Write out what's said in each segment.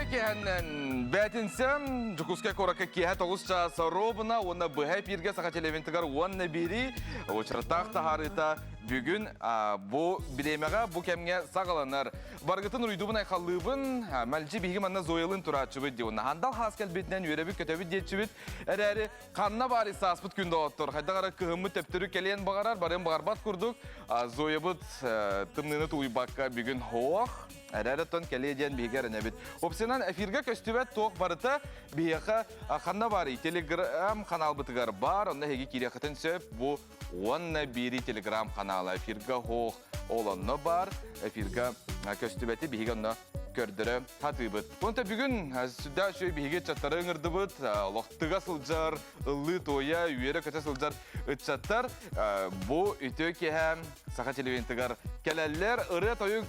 киэһэннэн бээтинсэм Дьокуускай куоракка киэһэ 9 чаас ровно уонна быһа эпииргэ Саха телевизорыгар уонна биэрии учараттаах таһаарыыта бүгүн бу бириэмэҕэ бу кэмҥэ саҕаланар. Барыгытын уруйдуубун айхаллыыбын, мэлдьи биһиги манна Зоялыын турааччыбыт дии уонна хандал хаас кэлбитинэн үөрэбит көтөбүт диэччибит эрээри ханна баар сааспыт күн доҕоттор хайдах эрэ кыһыммыт төптөрү кэлиэн баҕарар барыан баҕарбат курдук Зоябыт тымныыны тулуйбакка бүгүн хоох эрэр оттон кэлиэ диэн биһиги эрэнэбит. Опсынан эфиргэ көстүбэт туох барыта биһиэхэ ханна баарый телеграм ханаалбытыгар баар онно эһиги киириэххитин сөп бу уонна биири телеграм ханаала эфиргэ хоох ол онно баар эфиргэ көстүбэти биһиги онно көрдөрө сатыыбыт. Онто бүгүн сүрдээх үчүгэй биһиги ыччаттары ыҥырдыбыт, олохтуга сылдьар, ыллыы-туойа, үөрэ-көтө сылдьар ыччаттар бу үтүө киэһэ Саха телевидениетыгар кэлэллэр, ырыа-тойук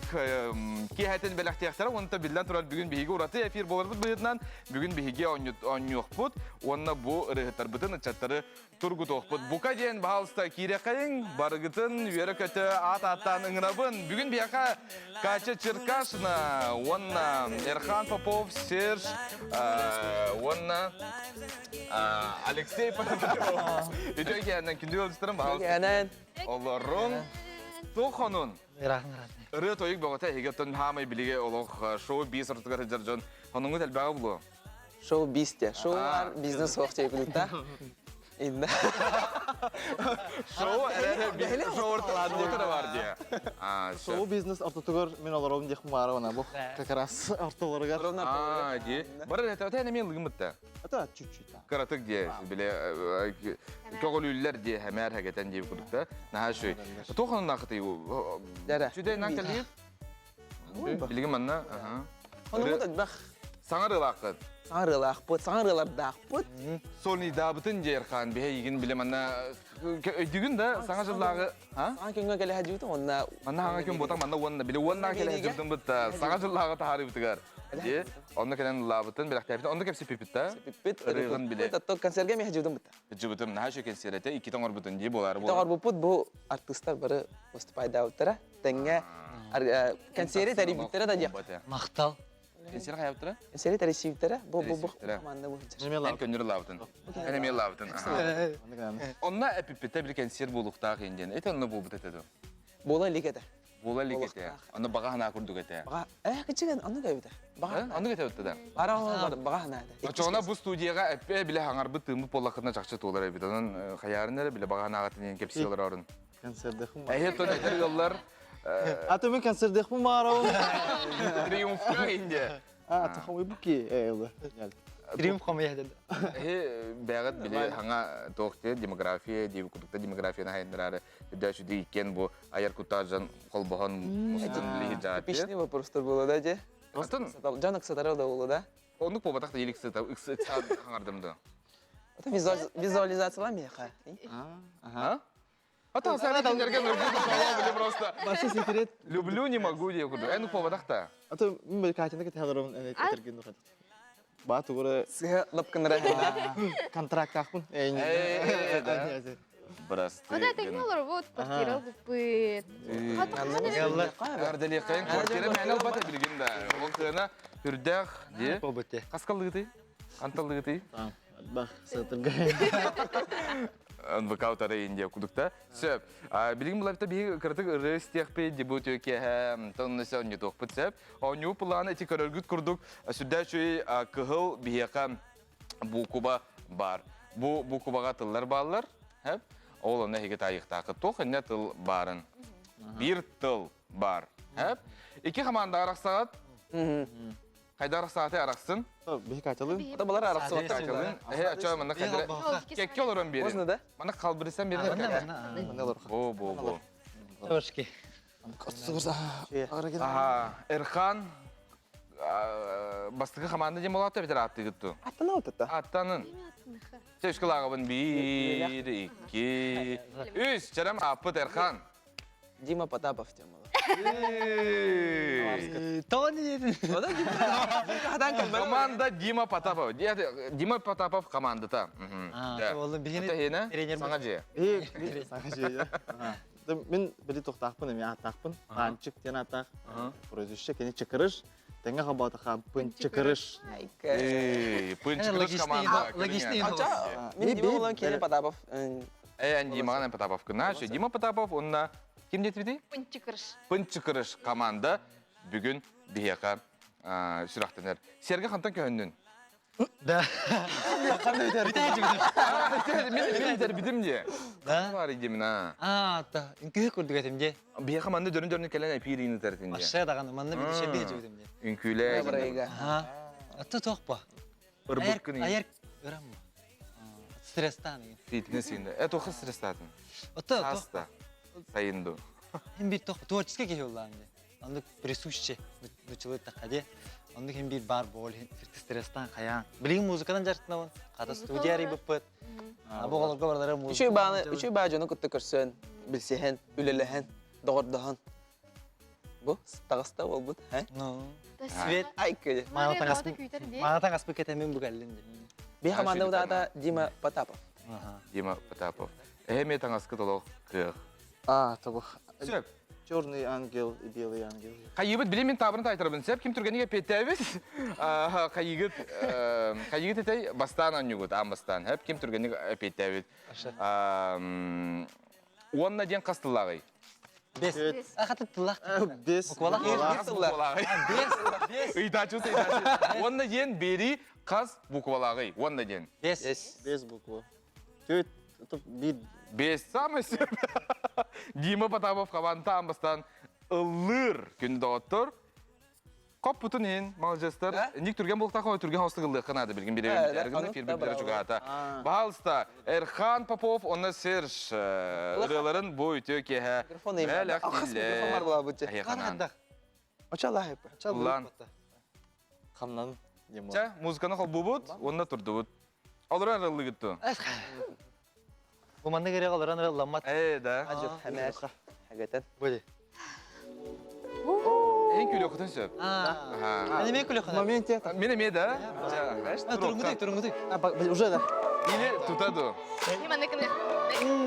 киэһэтин бэлэхтиэхтэрэ. Онто биллэн турар бүгүн биһиги ураты эфир буоларбыт быһыытынан бүгүн биһиги оонньуохпут уонна бу ырыаһыттарбытын ыччаттары тургутуохпут. Бука диэн баһаалыста киирэхэйиҥ, барыгытын үөрэ-көтө аат ааттаан ыҥырабын. Бүгүн биһиэхэ Катя Черкашина уонна Эрхан Попов, Серж уонна Алексей Пономарев. Үтүө киэһэнэн күндү ыалдьыттарым, баһаалыста. Олорун. Туох хонун? Ырыа тойук бөҕөтө эһиги оттон хаамай билиги олох шоу-биз ортотугар сылдьар дьон хонуҥҥут элбэҕи булуо. Шоу-биз те. Шоу бар, бизнес суох диэбитэ. Инна. Шоу эрэ шоу ортотугар бар дии. Шоу бизнес ортотугар мин олоробун диэх баарабына бу как раз ортолоругар. Аа дии. Бары это эмиэ лыгымытта. Это чуть-чуть. Кыратык дии биле көҕүлүүллэр дии хэмээр хэгэтэн дии курдук да. Наһаа үчүгэй. Туох оннахытый? Сүдэй нан кэлиир? Билигин манна Онумут элбэх. Саҥа ырыалааххыт. Саҥа ырыалаахпыт, саҥа ырыалардаахпыт. Сольныйдаабытын дьиэрхаан биһэ игин биле манна өйдүгүн да саҥа жыллааҕы Саҥа күҥҥэ кэлэ сылдьыбытым уонна Манна саҥа күн буотах манна уонна били уонна кэлэ сылдьыбытым бытта саҥа жыллааҕы таһаарыыбытыгар дии онно кэлэн ыллаабытын бэлэхтээбитин онно кэпсэппиппит да Кэпсэппиппит ырыаҕын биле Оттон концерга эмиэ сылдьыбытым бытта. Сылдьыбытым наһаа үчүгэй кэнсиэр этэ иккитэ оҥорбутун дии буолаары Иккитэ оҥорбуппут бу артыыстар бары выступайдаабыттара тэҥҥэ кэнсиэри тэрийбиттэрэ да диэх. Махтал. Кэнсиэр хайабыттара? Кэнсиэри тэрийсибиттэрэ. Бу бу бу команда бу Эн көннөрү лаабытын. Эн эмиэ лаабытын. Онно эпиппитэ бир кэнсиэр буолуохтаах иин диэн. Эти онно буолбут этэ дуо? Буола илик этэ. Буола илик этэ. Онно баҕа санаа курдук этэ. Баҕа э кичигэн оннук эбитэ. Баҕа оннук этэ да. Бара баҕа санаа этэ. Очоҕуна бу студияга эппе биле хаҥарбыт тыыммыт буоллаххытына чахчы туолар эбит. Онон хайаарын эрэ биле баҕа санааҕытын иин кэпсии олорорун. Концердехым. Эһи тон этэр ыаллар Аты мен концердехпин маарабын. Триумфка инде. А, тахамый буки э Триумф хомуйа деді. Эһи бэҕэт били хаҥа туох диye демография дии кудукта демографияны хайыннарары үрдэ сүдү иккен бу айар куттаах дьон холбоһон мустун билиһи жааты. Типичный вопростар было да же? Атын Дьон ыксатара да было да? Оннук буолбатах да елик сыта ыкса хаҥардым да. Это визуализациялар миэхэ. Ага. А там сами кинилерге люблю просто. Вообще секрет. Люблю не могу диye курдук. Эн уппабатах та. А то мен Катяны кете халарым этерген нухат. Ба тугура Сыһа лапкынара. контракт ахпын. Брасты. Вот это не олор, вот квартира буппыт. Ардалиқайын квартира мәнел бата билгин да. Ол кына үрдәх де. Қаскалыгыты? Анталыгыты? Бах, сатырга. НВК утары Индия кудукта. Сөп. Билигин буларта биһи кырытык ырыа истиэхпит, дебют үкэһэ, тоннесе онньутуохпут сөп. Оонньуу планы ити көрөргүт курдук сүрдээх үчүгэй кыһыл биһиэхэ буукуба бар. Бу буукубаҕа тыллар бааллар. Ол онно эһиги таайыахтааххыт. Туох иннэ тыл баарын. Биир тыл бар. Икки команда арахсаҕыт. Хайдар арахсааты арахсын. Биһи Катялыын. Ата балар арахсыбаттар. Катялыын. Эһэ ача манна хайдара. Кекке олорон биэрин. Можно, да? Манна халбырысан биэрин. Манна олор. Бу бу бу. Тошки. Аха, Эрхан бастакы команда дем болаата битер аттыгытту. Аттана отта. Аттанын. Сөшкілагыбын бир, икки, үс. Чарам аппыт Эрхан. Дима Потапов тема. Команда Дима Потапов. Дима Потапов командата. Саҥа дьиэ. Саҥа дьиэ. Мин били тохтаахпын эмиэ ааттаахпын. Аанчык диэн ааттаах. Прозвище кини Чыкырыш. Тэҥҥэ холбоотоххо Пынчыкырыш. Эй, Пынчыкырыш команда. Логичный. Ача, мин Дима olan Кене Потапов. Э, Димаҕа Потапов кына. Дима Потапов, онна ким диэтибитий? Пынчыкырыш. Пынчыкырыш команда бүгүн биһиэхэ сүрэхтэнэр. Сэргэ хантан көһөннүн? Да. Мин дэрбитим дии. Да? Бар идемин а. А, та, үҥкүү курдук этим дии. Биһиэхэ манна дөрүн-дөрүн кэлэн эпиир тәртин дии. Ашша даҕаны манна бит шебе жибитим дии. Үҥкүүлээ. Бырайга. Аха. Атта тоқпа. Ырбыккын. Аяр ырам. Стресстан деген. Фитнес инде. Э, тоқы стресстатын. Отто Хаста. Сайынду. Хим бир тоқ творческий киһи улаан дии. Оннук присуще нучылы тақаде. Оннук хим бир бар бол стресстан хаян. Билигин музыканан жарытынабын. Хата студия арыйбыппыт. Бу оҕолорго барылара музыка. Үчүгэй бааны, үчүгэй баа дьону кытта көрсөн, билсиһэн, үлэлэһэн, доҕордоһон. Бу таҕыста буолбут, һэ? Ну. Свет. Ай кыйы. Маанатан аспыт кэтэмин бу кэллин дии. Би хамаанда удата Дима Потапов. Дима Потапов. Эһэ таҥаскы толох кыах. А, того. Сөп. Черный ангел и белый ангел. Хайыыбыт били мин таабырын таайтарабын сөп ким түргэнигэ петээбит хайыгыт хайыгыт этэй бастаан анньугут аан бастаан хэп ким түргэник петээбит уонна диэн хас тыллааҕый? Бес. Ахаты тыллах. Бес. Буквалах. Хас буквалааҕый? Бес. Бес. Ыйтааччы ыйтааччы. Уонна диэн бери хас буквалааҕый? Уонна диэн. Бес. Бес буква. Түт, бир. Бес самый сөп. Дима Потапов хабанта аан бастаан ыллыыр күн доҕоттор. Коппутун иһин, молодежтар. Ник түрген буолтаха, түрген хостук ыллыахха наада билгин бирэбин фирбит чугаата. Баһалыста, Эрхан Попов, онна Серж ырыаларын бу үтүө киэһэ бэлэх Микрофон бар буолабыт. Айханан. Оча лаһып. Улан. Хамнан. Чэ, музыканы холбуубут, онна турдубут. Олорон ырыллыгытту. Бу манны керек олорон ырылламмат. Э, да. Ажып, хэмээр. Хагатан. Бу. Эн күлүөхүтүн сөп. Аны мен күлүөх. В моменте. Мен эмиэ да. Турунгудай, турунгудай. Уже да. Или тутаду. Дима ныкны.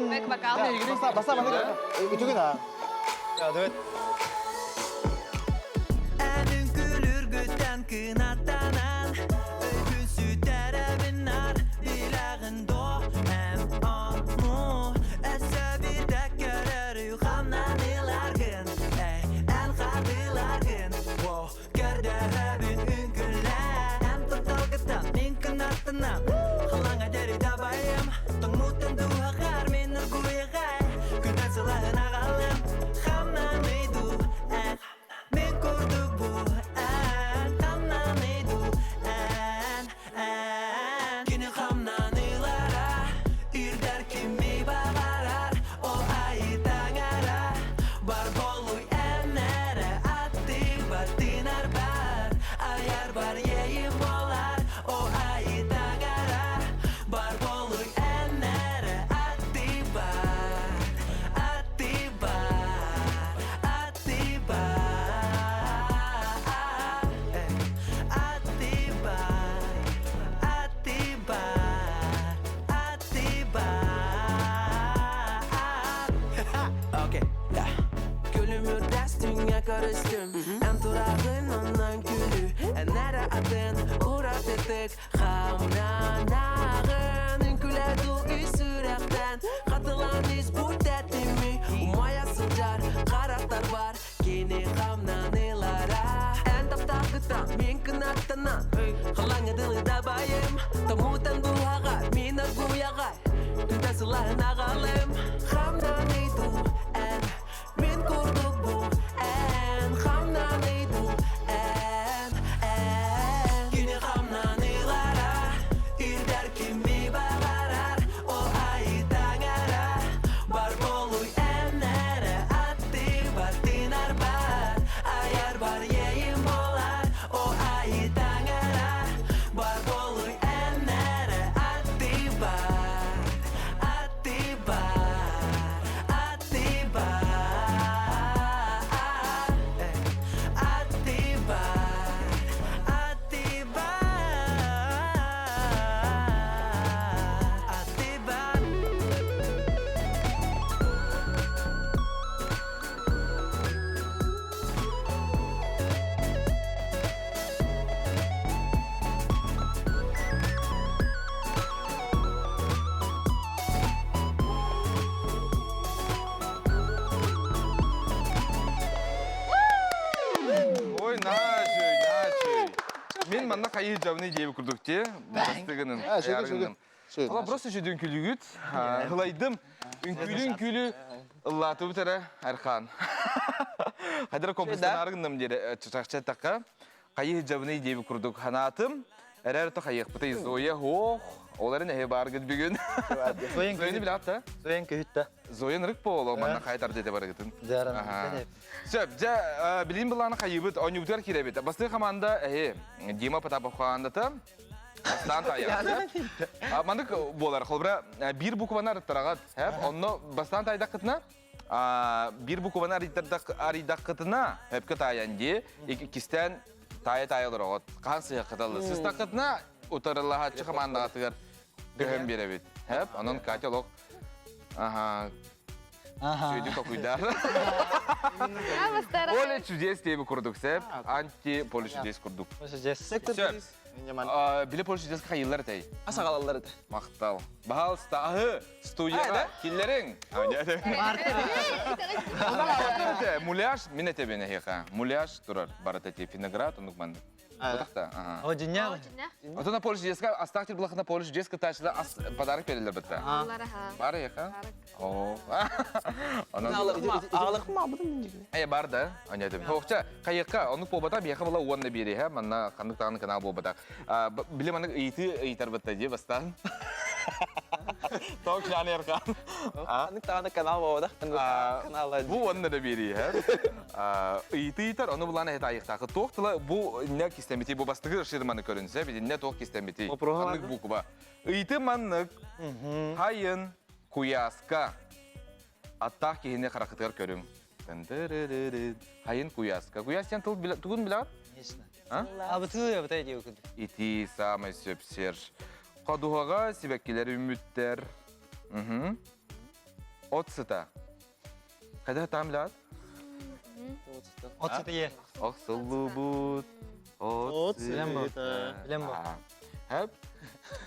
Бэк вокал. Баса, баса, баса. Үтүгүн а. Давай. Әнін күлүргүттэн кынаттанан Өйгүн сүтәрәбин нар биләгин до Әм ону Әсә бирдә көрөр хамнаныларгын Эй, ән хардыларгын Во, көрдөһөбүн үҥкүлэ Эн тапталгыттан мин кынаттанам Халаңа дери дабайым Тоңмуттан дуһаҕар мин ыргуйаҕай Күнтэн сылаһын аҕалым Хамнаныйду эн Мин курдук бу эн Хамнаныйду эн эн Кини хамнанылара Ирдэр кими баҕарар Ол айыы таҥара Бар болуй эн эрэ Аттыбар тынар бар Аяр бар ейим болар О айыы таҥара Бар болуй эн эрэ Аттыбар Аттыбар Аттыбар Аттыбар Аттыбар Аттыбар Окей, да. Күлүмүрдэс түҥҥэ көрүстүм Эн тураҕын онон күлүү Эн эрэ атын уратытык Хамнанаҕын Үҥкүүлээ дуу ис сүрэхтэн Хатылаан ис бу тэтими Умайа сылдьар харахтар бар Кини хамнанылара Эн тапталгыттан мин кынаттанан Халаҥа дылы дабайым Томутан дууһаҕар мин оргуйаҕай Күнтэн сылаһын аҕалым Хамнаныйду эн Мин курдук бу эн Хамнаныйду эн эн Кини хамнанылара Ирдэр кими баҕарар Ол айыы таҥара Бар болуй эн эрэ Аттыбар тынар бар Аяр бар ейим болар О айыы таҥара Бар болуй эн эрэ Аттыбар Аттыбар хайы жабыны диэби курдук те. Бастыгынын. Аяргыным. Ала просто шүдүн күлүгүт. Хылайдым. Үҥкүүлүн күлү ыллаатыбыт эрэ Архан. Хайдара комплекстан аргынным диэри чачакча такка. Хайы жабыны диэби курдук ханаатым. Эрэр то хайыахпытай Зоя хоох. Оларын эһи баргыт бүгүн. Зояны билат та? Зоян күһүттэ. Зоян ырык боло манна хайтар дете барыгытын. Жаран. Сөп, дьэ, билим былааны хайыбыт, оонньуубутугар киирэбит. Бастыы хамаанда, эһи, Дима Потапов хамаандата, бастаан таайаҕыт. Маннык буолар, холобура, биир букваны арыттараҕыт, хэп, онно бастаан таайдаххытына, биир букваны арыйдаххытына, хэпкэ таайан дии, иккистээн таайа-таайа олороҕут. Хаһан сыһыаххыталлы. Сыстаххытына, утарылаһааччы хамаандаҕытыгар көһөн биэрэбит. Хэп, онон Катя олох Ага, Сүйді токуйдар. Поле чудес дейбі курдук сеп. Анти поле чудес курдук. Чудес. Биле поле чудес хайылар тэй. Асагалалар это. Мактал. Баһалста аһы студияга киллериң. Муляж мен этебен эхиха. Муляж турар барат эти виноград онук маннык. Отақта. О, дьиннээх. Отона Полиш детска астаах булахына Полиш детска тачла ас подарок берилер битта. Бар яха. О. Онон Аалыкма абытын Э бар да. Аня дем. Хоқча кайыкка ону побата бияха була уонна биэриһэ манна ханнык даҕаны канал буолбата. Биле маннык ыйытыы ыйытар бытта дии бастаан. Тоқ жаны эрхан. Ханнык даҕаны канал буолбатах. Канал. Бу уонна да биэриһэ. Ыйытыйтар, ону булан эһит айыктаахы. Туох тыла бу инне кистэмити, бу бастыгы ширманы көрүнсэ, бидинне туох кистэмити. Маннык буква. Ыйты маннык, хайын, куяска. Аттаах киһини харахытыгар көрүҥ. Хайын куяска. Куяс диэн тыл тугун билэҕит? Конечно. Абытыы абытай диэ курдук. Ити самый сөпсер. Ходуһаҕа сибэккилэр үмүттэр. От сыта. Хайда там билэҕит? От сыта е. Охсуллубут от сыта. Билем бу. Хэп.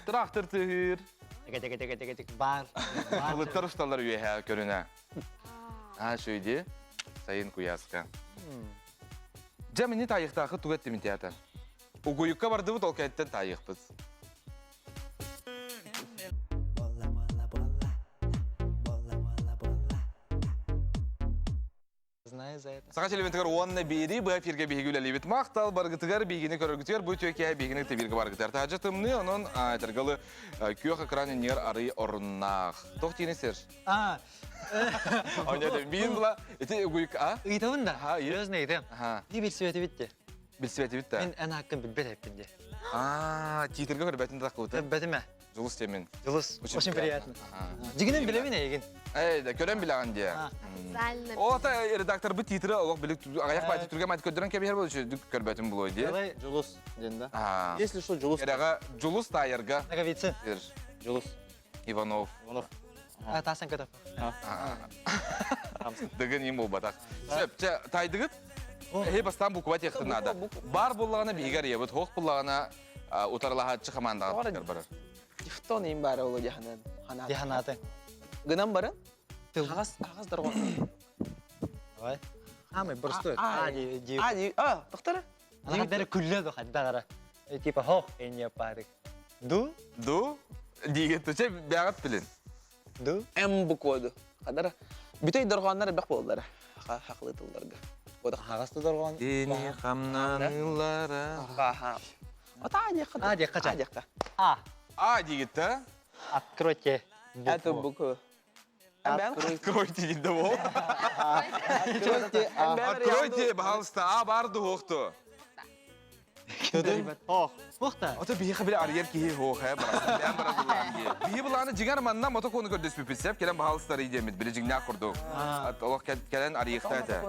Трактор тыһыыр. Теке теке теке теке теке бар. Былыттар усталар үөһэ көрүнэ. Аа шөйди. Сайын куяска. Дьэ мини таайыхтаахы тугу эттимин театр. Угуйукка бардыбыт ол кэнниттэн таайыахпыт. Знаю за это. Саха телевизорыгар уонна биэри бу эфиргэ биһиги үлэлиибит. Махтал баргытыгар биһигини көрөргүтүгэр бу үтүө киэһэ биһигини кытта баргытыгар. Таһдьа тымныы, онон этэргалы күөх экран иннигэр арый оруннаах. Туох диини сир? А, Оня биир була ити угуйук а? Ыйтабын да. Ха, Серьезно ыйтам. Ди билсибэтибит де. Билсибэтибит да. Мин эн хаккын билбет эппин де. А, титрге көрбөтүн да кылыты. Көрбөтүм Дьулус темин. Дьулус, очень приятно. Дигинен билемин эйигин. Эй, да көрөн билэҕин диэ. Официально. О, та редактор бу титры олох билик аҕыйах баайты түргэн майты көрдөрөн кэбиһэр буолу көрбөтүм булуой диэ. Дьулус диэн да. Если что, Дьулус. Эрэҕэ Дьулус таайарга. Наговицын. Дьулус. Иванов. Иванов. Тасан көтөп. Дыгын им буолбатах. Сөп, чэ, тайдыгыт? Эһи бастаан буква тиэхтин наада. Бар буллаҕына биһигэр ийэбит, хоох буллаҕына утарылаһааччы хамаандаҕа барар. Дифтон им баара олу дьаһанан. Дьаһанааты. Гынан баран? Ағас, ағас доргон. Давай. Самый простой. А, ди. А, ди. А, тоқтара. Ана дәрі күллі ду хаддағара. Типа хоқ, эне парик. Ду? Ду? Диге төче бәғат білін. Ду? М букваду. Хадара. Бүтей доргоннар бәк болдары. Хақлы тылларга. Ода хағасты доргон. Дени хамнанылара. Аха. Ата а диэххэ. А диэххэ. А диэххэ. А. А дигитте. Откройте. Это букву. Откройте дигитте бол. Откройте. Откройте, пожалуйста. А барды хоохту. Ох. Охта. Ото биһиэхэ били арыйар киһи хоох ээ барахсан бэйэм барар буллаан дии. Биһи булааны дьиҥэр манна мотокону көрдөспүппүт сеп кэлэн баһаалыстар диэммит били дьиҥнээх курдук. Олох кэлэн арыйыахта этэ.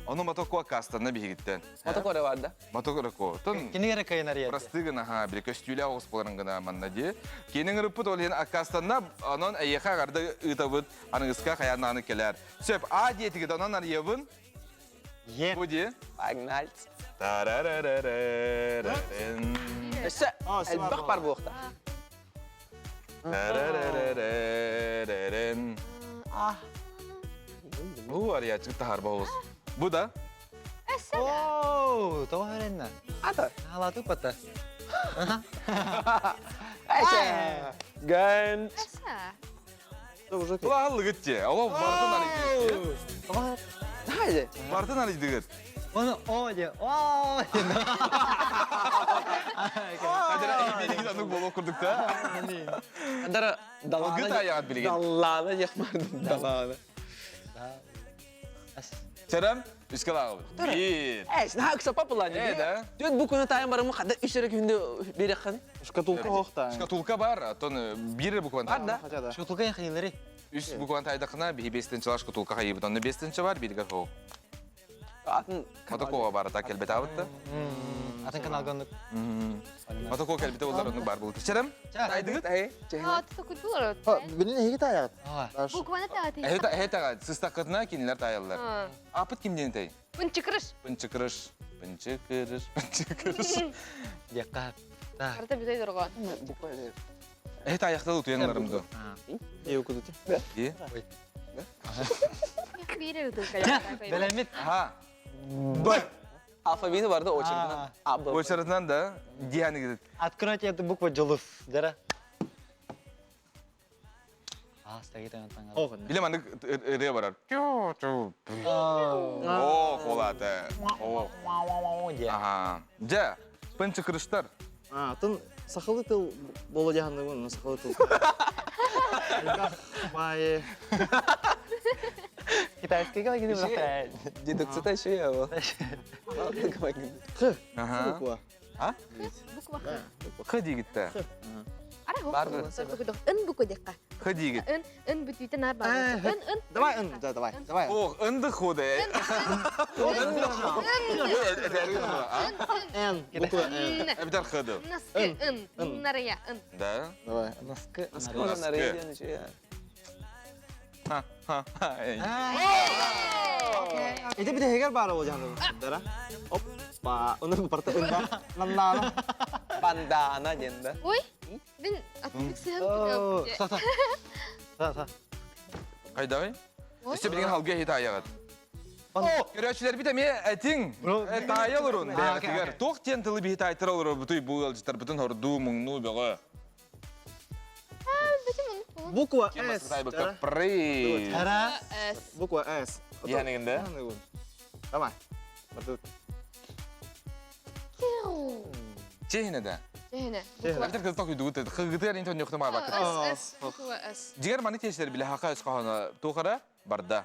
Ону мотоко аккаастанна биһигиттэн. Мотоко эрэ баар да? Мотоко эрэ ко. Тон Кини эрэ кыайан арыйар. Просты гына ха били көстүүлээх оҕус буоларын гына манна дии. Киинин ырыппыт ол иһин аккаастанна онон эйиэхэ агарда ыытабыт аныгыска хайаан кэлэр. Сөп А диэтигит онон арыйабын. Е. Бу дии. Погнали. Тарарарарарарен. Өссө элбэх бар буолуохта. Тарарарарарарен. Бу арыйааччы таһар боҕус. Бу да? Оу, тоҕо эрэннэ? Ата. Наалаатык бата. Гэн. Улааллыгыт те. Ола бартын арыйдыгыт. Хайде. Бартын арыйдыгыт. Оны о де. О. Хадара эйбилигит анук боло курдук та. Дара далана. Алгыт аяғат билигин. Даллана яхмардым. Далана. Сәрәм, үскә лагыбыт. Бир. Эш, наһаа ыксапа була Э, да. Түөрт букваны таайан бараммын хада үс эрэ күндө биэрэххин. Шкатулка хоохта. Шкатулка бар, оттон бир букваны. Бар да. Хотя да. Шкатулка хайылары. Үс букваны таайдахына биһи бестинчи шкатулка хайыбыт. Онно бестинчи бар, биргер хоох. Атын Мотокова бар, та келбет абытты. Атын каналга Мотокова келбете олар оннук бар болду. Сәрәм, таайдыгыт? Э, А, ты такой дура. Билин эһиги таайаҕыт. Букваны тааты. Эһэ сыстаккытына кинилер таайаллар. Апыт кимден тэй? Пынчыкырыш. Пынчыкырыш. Пынчыкырыш. Пынчыкырыш. Декка. Да. Карта бүтэй дорго. буква. Эһэ таайахтал утуян ыларым ду. Еукудути. И? Бире Бэлэммит. Ха. Б. Алфавиты бар да очередынан. А, Б. Очередынан да дияны кетет. Откройте эту букву Жолус. Дара. А, стагит аңа. Оҕун. Билем аны ырыа барар. О, холаты. О. Ага. Жа, пынчыкырыштар. А, тын сахалы тыл боло дьаһанныбын, сахалы тыл. Бай. Китайский гала гиде Дедукцията еще я был. Х. Ага. Буква. А? Буква Х. Х дигитте. Ара Бар Ын буква декка. Х дигит. Ын, ын бүтүйтен нар бар. Ын, ын. Давай ын, да, давай, давай. Ох, ынды ходы. Н, буква Н. Эбдер хыды. Носки, ын. Нарая, ын. Да. Давай. Носки. Ха, ха, ха. Ити бит эгер баар ол дьаһанныбын. Дара. Оппа. Оны барта ында. Наннана. Бандана диэн да. Ой, мин аттык сыһан Са, са. Са, са. Кайдабай? Өстө билген халга хит аягат. Көрөчүлөр бит эме этиң таайа олорун бэйэтигэр. Туох диэн тылы биһи таайтара олорор бутуй бу ыалдьыттар бутун хордуу муҥнуу бөҕө. Буква Ким С. бассайбыкка пры. Ара. С. Буква С. Диэнигинде. Давай. Барта. Чехине да. Жehine. Эбитер кыз токуйдугут хыгытыр интон ньохтума бакыт. С, С, буква С. Дигер маны тешер биле хака өс кахана тухара барда.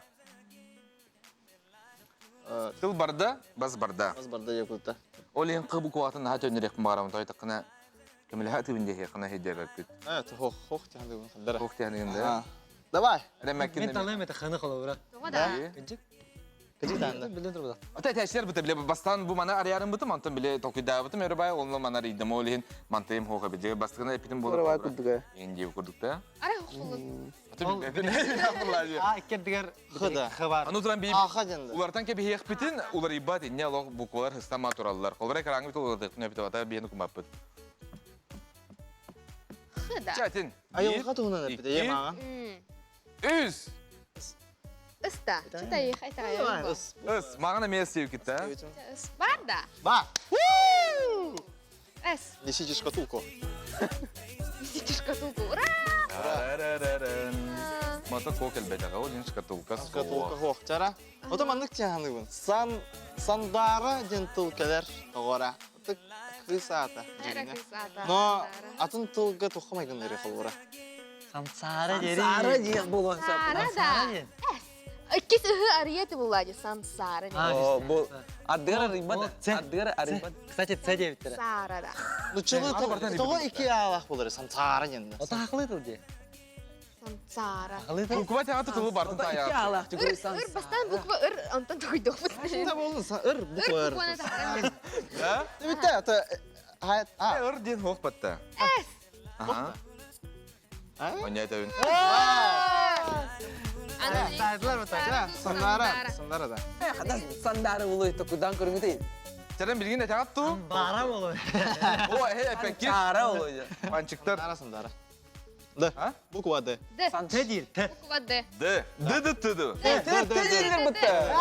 Тыл барда, бас барда. Бас барда якутта. Ол ең қы букватын ха төнірек барам той тақына кемілі ха тыбінде хеқына хеджер күт. Э, хох, хох дьаһанныбын. Дара. Ох тәнігінде. Давай. Мен талайм это ханы холовра. Тоға да. Кынчык. Кыжы таанда. Билден турбуда. Ата тәшер бите биле бастан бу мана арярым бутым, антон биле токуйда бутым, өрбай онлы мана ридым ол ен мантыйым хоға бите бастығына эпитим болар. Барабай курдуга. Енді курдук та. Ара хоқулы. Ата биле. А, иккердигер Хыда. хыбар. Аны туран би Аха дьанда. Улартан кепи хех битин, улар ибат инне алох буквалар хыстама тураллар. Колбара караңгы бит улар тыкны бит ата биен кумаппыт. Хыда. Чатин. Айылға туһунан эппит, Икки. е маған. Үс. Ыста. Чытай, хайта. Ыс. Үс. Мағана мен сеуіп кетті. С. Бар да. Ба. С. Несите шкатулку. Несите шкатулку. Ура! Мата кокел бетаға, ол шкатулка. Шкатулка хоох чара. Ото маннык тяханыбын. Сан сандара ден тыл келер тоҕора. Тык кысата. Но атын тылга тухамайгын холбура. Самсара дери. Сара диэх буолуон сөп. Сара да. С. Кис ыһы арыйаты булади самсара. О, бу ардыгар арыйбат. Ардыгар арыйбат. Кстати, Ц девиттер. Сара да. Ну чылы того ики алах болар сансара ден. Ота хақлы тыл де. Самсара. Хақлы тыл. Буква тяғаты тылы бартын Ики таяғы. алах Ыр, түгүр сан. ыр, бастан буква ыр, антон тойдоқ. Та болун сан ыр буква Ыр ыр. букваны тахарам. Да? Битте ата хайт а. Ыр ден хоқ батта. С. Ага. Оня айтабын. Тайдылар бу Да, сандара, сандара да. Хада сандары улуй токудан көрүңүтей. Сәрен билген әтәғат ту. Бара болу. О, әй, әпәкке. Сара улуй. Панчыктар. Сандара, сандара. Д. А? Буква Д. Д. Т дейір, Т. Буква Д. Д. Д, Д, Т, Д. Т Т дииллер бутта.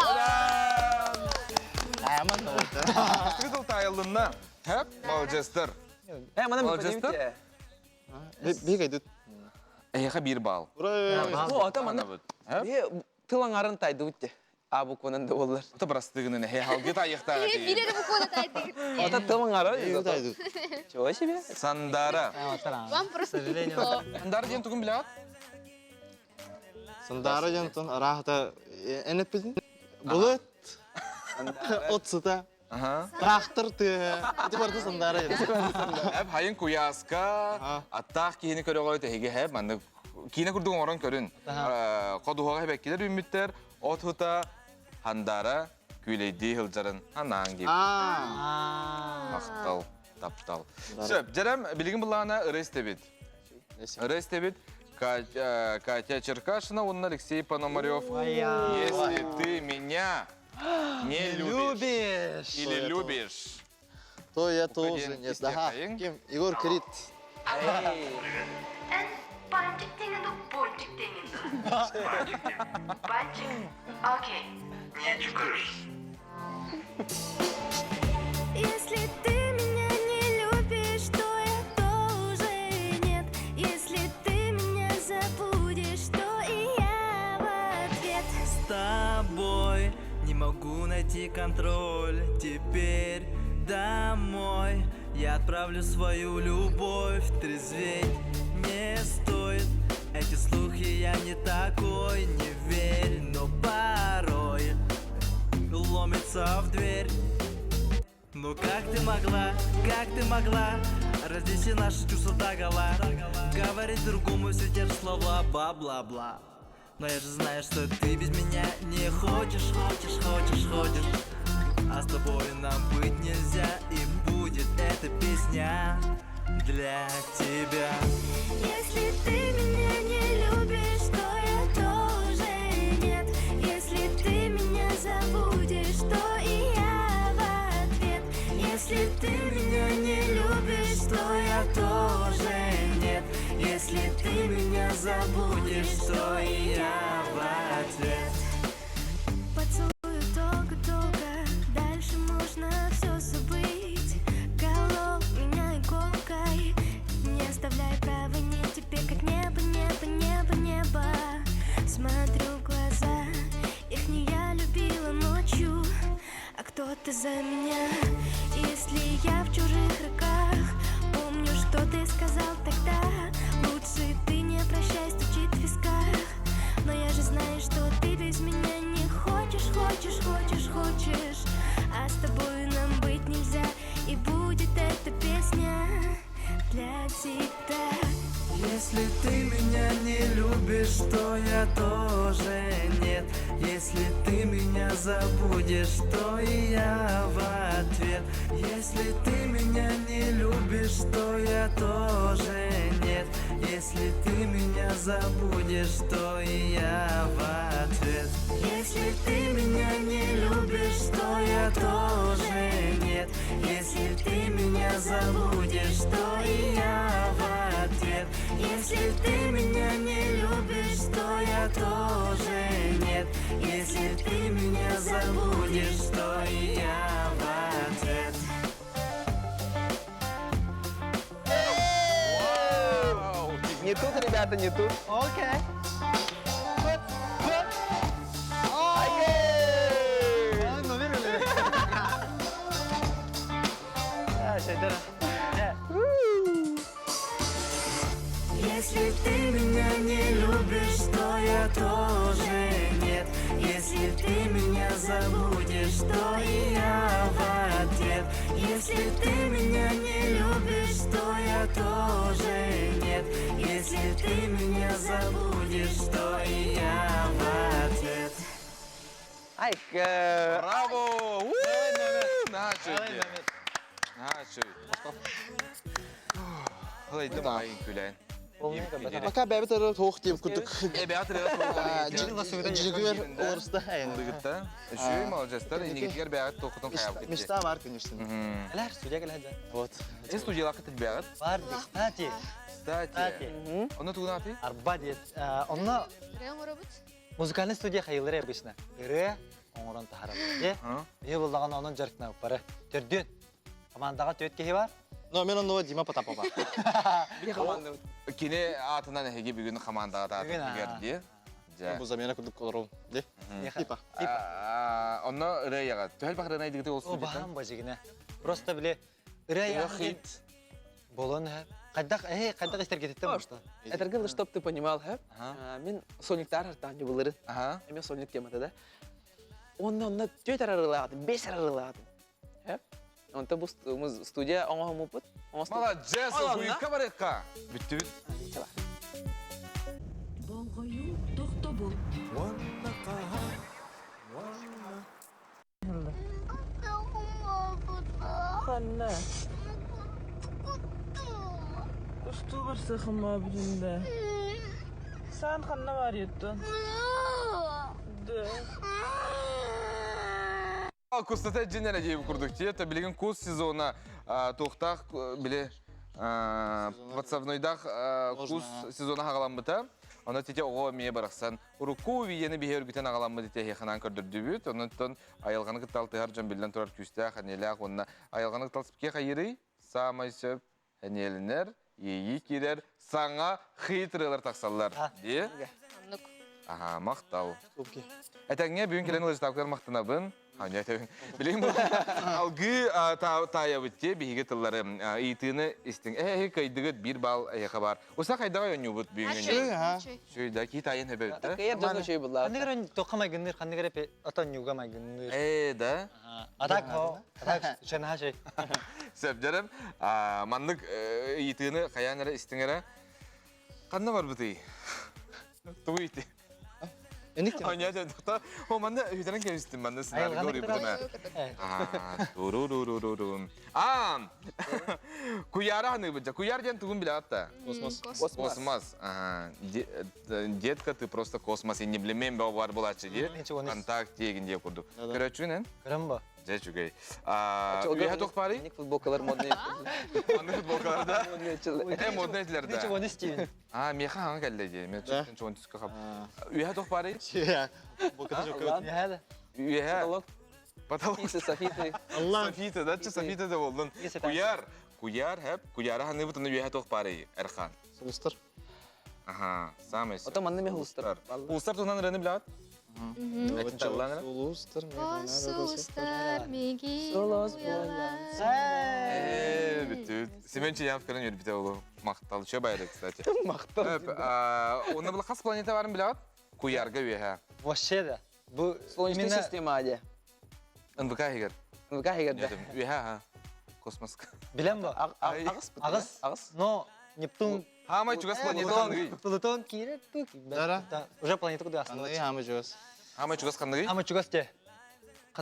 Айман Кызыл тайылына. Хәп, молодецтер. Э, манан Молодецтар. Биһиги Эһиэхэ биир баал. Ура! Бу ата манна тыл аҥарын тайдыбыт те. А букванан да боллар. Ата бырастыгынан эһэ халгы тайыахтаах Биир этии. эрэ букваны тайдыгыт. Ата тыл аҥара. Чего себе? Сандара. Вам просто Сандара диэн тугун билэҕит? Сандара диэн тон араахата эн эппитин? Былыт. От сыта. Трактор тыаһа. Ити барыта Сандара диэн. Эп хайын куйааска аттаах киһини көрөҕө тэһиги хэп маннык киинэ курдук оҥорон көрүн. Ходуһаҕа хэбэккилэр үүммүттэр от хута хандара күүлэйдии сылдьарын анаан диэбит. Махтал, таптал. Сөп, дьэрэм билигин былаана ыры истэбит. Ыры истэбит. Катя Черкашина уонна Алексей Пономарев. Если ты меня не любишь или любишь, то я тоже не знаю. Ким? Егор Крид. Бантик деңинду, бонтик деңинду. Бантик? Окей. Если ты меня не любишь, то я тоже нет. Если ты меня забудешь, то и я в ответ. С тобой не могу найти контроль. Теперь домой я отправлю свою любовь. Трезветь не стоит. Эти слухи я не такой, не верь, но порой ломится в дверь. Ну как ты могла, как ты могла Разнести наши чувства догола Говорить другому все те же слова, бла-бла-бла Но я же знаю, что ты без меня не хочешь, хочешь, хочешь, хочешь А с тобой нам быть нельзя И будет эта песня для тебя Если ты меня не любишь, то я тоже нет. Если ты меня забудешь, то и я в ответ. Если ты меня не любишь, то я тоже нет Если ты меня забудешь, то и я в ответ Поцелую долго-долго, дальше можно все забыть. Колол меня иголкой, не оставляй права не тебе, как небо, небо, небо, небо. Смотрю в глаза, их не я любила ночью, а кто-то за меня. Если я в чужих руках, помню, что ты сказал тогда. Лучше ты не прощай, стучит в висках. Но я же знаю, что ты без меня не хочешь, хочешь, хочешь, хочешь. А с тобой нам быть нельзя, и будет эта песня для тебя. Если ты меня не любишь, то я тоже нет. Если ты меня забудешь, то и я в ответ. Если ты меня не любишь, то я тоже нет. Если ты меня забудешь, то и я в ответ. Если ты меня не любишь, то я тоже нет. Если ты меня забудешь, то и я в ответ. Если ты меня не любишь, то я тоже нет. Если ты меня забудешь, то и я в ответ. Не тут, ребята, не тут. Окей. Если ты меня не любишь, то я тоже нет. Если ты меня забудешь, то и я в ответ. Если ты меня не любишь, то я тоже нет. Если ты меня забудешь, то и я в ответ. Ай, Браво! Наша Наша. Халайдым айын күлән. Пока бәбит ары тоқ деп күрдік. Бәбит Жигер оларыста. Дыгытта. Үшүй молодецтер, инегитгер бәбит тоқытын қаяп кетті. Мечта бар, конечно. Әләр студия кэлэ Вот. Сен студиялақы тіл бәғыт? Бар, кстати. Кстати. Оны тугун аты? Арба диет. Онно музыкальный студия хайылары обычно. Ырыа оҥорон таһарар. Е, бии буллаҕына онон дьарыктанабыт бары. Төрдүөн. Командаҕа түөрт киһи бар. Но мен онно Дима Потапова. Били хамаандабыт. Кини аатынан эһиги бүгүн хамаандаҕа Бүгүн, таатыгар дии. Дьэ. Бу замена курдук олорон. Де. Типа. Онно ырыа Төһөл бахырына идигити ол О, студияттан? баһаам бажигина. Просто биле ырыа Хит. болон һэ. Хайдах э хайдах истергетиттен бушта. Этэргэ чтоб ты понимал, һэ? Мин сольниктар артаан дьыбылырын. Ага. Эме сольник темата да. Онно онно түөт арарылаатым, бес арарылаатым. Һэ? Онто бу студия оҥоһуммуппут. Молодец, уйукка барыахха. Бүттүбүт. Болҕойуу тохтобул. Ханна? Устуу барсахыма бүтүндэ. Саан ханна бар еттун? Да. Кустата дьиннэрэ диэбит курдук тиэ, то билигин кус сезона туохтаах били подсавнойдаах кус сезона хаҕаламмыта. Онно тите оҕо эмиэ барахсан урукку видеоны биһи өргүтэн аҕаламмыт ити эһиэхэ көрдөрдүбүт. Оннуттан айылҕаны кытта алтыһар дьон биллэн турар күүстээх, эниэлээх уонна айылҕаны кытта алтыспыкка хайыырый? Саамай сөп эниэлэнэр, иэйии киирэр, саҥа хитрыйлар тахсаллар. Дии? Оннук. Аха, махтал. Этэҥҥэ бүгүн кэлэн ыалдьытаабыккар махтанабын. Билигин бу алгыы таайабыт дии биһиги тыллары ыйытыыны истиҥ. Эһи кыайдыгыт биир баал эһиэхэ баар. Уса хайдаҕа оонньуубут бүгүҥҥү? Сүүй да кии таайын хөбөбүт да? Кыйар дьону үчүгэй буллаах. Ханнык эрэ тоққа майгынныыр, ханнык эрэ отон ньуга майгынныыр. Ээ да. Атак хо, атак шанаха шей. Сөп дьэрем. Маннык ыйытыыны хайаан эрэ истиҥ эрэ. Ханна барбытый? Тугу ити? Аня дьэ О манна үтэрэн кэбистим манна сценарий говорю Туру-ру-ру-ру. А, Куяра ханыыбыт. Куяр диэн тугун билэҕит да? Космос. Космос. Детка, ты просто космос. И не билимем бар булачы ди. Контакт дегин диye курдук. Көрөчүнен? Көрөм ба? Дьэ үчүгэй. Үйэһэ туох баарый? Ник футболкалар модный. Манны футболкалар да? Э, модный этилер да. Ничего не стиль. А, меха хаҥа кэллэ дии. Мен чуон түскэ хап. Үйэһэ туох баарый? Үйэһэ Үйэһэ. Потолок. Потолок. Софиты. Софита, да, Софита да болдун. Куяр. Куяр, хэп. Куяра ханыбыт оны үйэһэ туох баарый? Эрхан. Сулустар. Аха, самый. Ото манны мен улустар. Улустар туһунан ырыаны билэҕит? Сулустар. Сулустар миги Сулус Ээ, бүттүбүт. Семен Ченянов көрөн үөрбүтэ олу. Махтал. Чө байры, кстати. Махтал. Онно была хас планета барын билэҕит? Куярга үөһэ. Вообще да. Бу Солнечная система аде. НВК иһигэр. НВК иһигэр да. Үөһэ, аха. Космоска. Билэн ба? Аҕыс. Аҕыс. Аҕыс. Но Нептун Хаамай чугас планета Плутон киирэр ту Да. Уже планета куда Ханныгый хаамай чугас. Хаамай чугас ханныгый? Хаамай чугас те.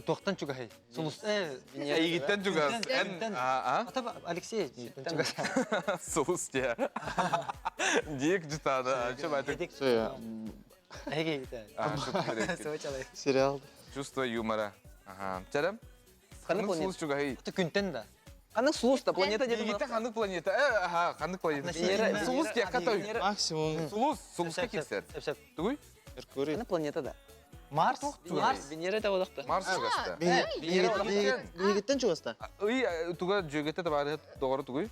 Туохтан чугаһый? Сулус э Эйигиттэн чугас. Эн а Ата Алексей чугас. Сулус те. Дик жутада. Чё байтык? Эге Сериал. Чувство юмора. Ага. Чарам? Ханнык планета? Сулус чугаһый. Күнтен да. Ханнык сулус та планета дедим. Игитте ханнык планета? Э, аха, ханнык планета? Венера. Сулус те катой. Максимум. Сулус, сулуска кирсер. Тугуй? Меркурий. Ханнык планета да. Марс? Марс. Венера та олақта. Марс чугаста. Биһигиттэн чугаста. Ый, туга жөгөтө табары доҕору тугуй?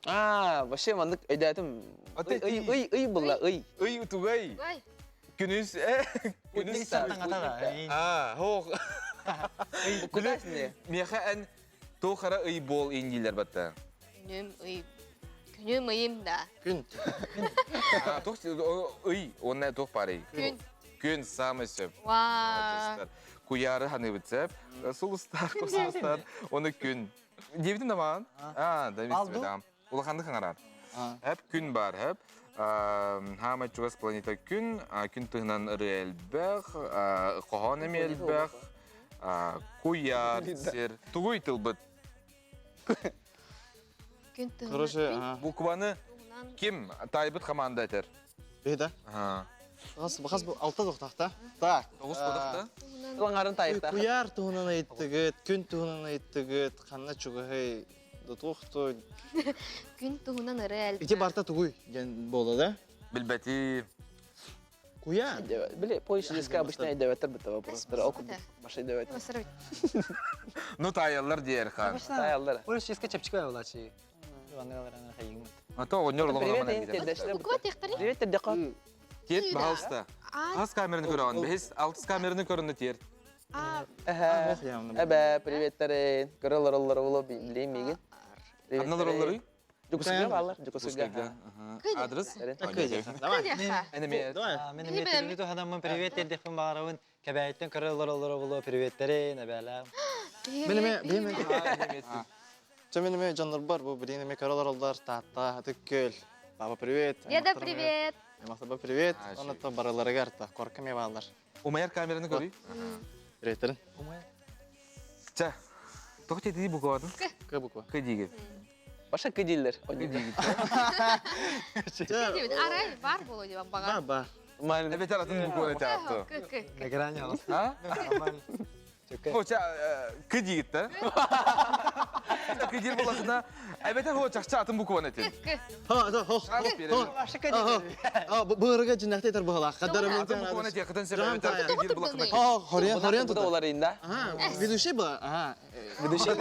А, вообще маннык өйдәтим. Ый, ый, ый булла, ый. Ый тугай. Күнүс, э, күнүс. А, хох. Кудасне. Меха эн тухара ый бол индилер батта. Күнүм ый. Күнүм ыйым да. Күн. Тух ый, онна тух парый. Күн. Күн самый сөп. Вау. Куяры ханыбыт сөп. Сулустар, космостар. Оны күн. Дебитим да маған? А, да бит. Улаханды хаңарар. Хәп күн бар, хәп. Хамай чугас планета күн, күн тыһынан ыры элбэх, хоһоон эми элбэх, куяр, сир. Тугуй тылбыт. Күн тыһынан. Короче, Букваны ким тайбыт команда этер? Беда. Хас хас бу алта доқтақта. Так. Тоғыз бодақта. Тылаңарын тайықта. Куяр туһунан ыйыттыгыт, күн туһунан ыйыттыгыт, ханна чугаһый, дотуохтой. Күн туһунан ыры Ити барта тугуй диэн буолла да? Билбэти. Куйа. Били поиск обычно өйдөбөттөр бытта вопростар. Ол курдук баша өйдөбөт. Ну таайаллар диэр хан. Таайаллар. Полис ческа чэпчэки буолааччы. А то оҕонньор олоҕун Буква техтари. Привет, тердеко. Тиэрт, пожалуйста. Хас камераны көрөҕүн? Бэһис, алтыс камераны көрүннэ тиэрт. Эбэ, приветтэрин. Көрөлөр оллор улу билейм мигин. Ханналар оллоруй? Дьокуускайга бааллар, Дьокуускайга. Адрес? Давай. Энеме. Мен эмиэ түгүнү туһанаммын привет диэхпин баҕарабын. Кэбээйиттэн көрөлөр оллоро булу приветтерин, эбээлээх. Мен эме, мен эме. Чэ мен эме дьоннорбор бу билигин эме көрөлөр оллор Таатта, Ытык Күөл. Папа привет. Деда привет. Аймактарба привет. Онно барыларыгар та корка ме бааллар. Умайар камераны көрүй. Приветтерин. Чэ. Тоҕо тетиди букватын? К буква. К диигин. Баша К дииллэр. К диигин. Арай бар боло деп баҕар. Ба ба. Эбэтэр атын букваны театты. К к. На грани алыс. А? Нормально. О, чэ, К диигит да? К диир буласына. Эбэтэр хо чахчы атын букваны этин. К. Ха, да, хо. Баша К дииллэр. А, быырга жинахты тар быһалаах. Каддар Атын букваны этиэххитин сөп эбэтэр К диир булахына. Ха, хорен, хорен Тут тут. олар инда. Ага, ведущий была. Ага. Ведущий.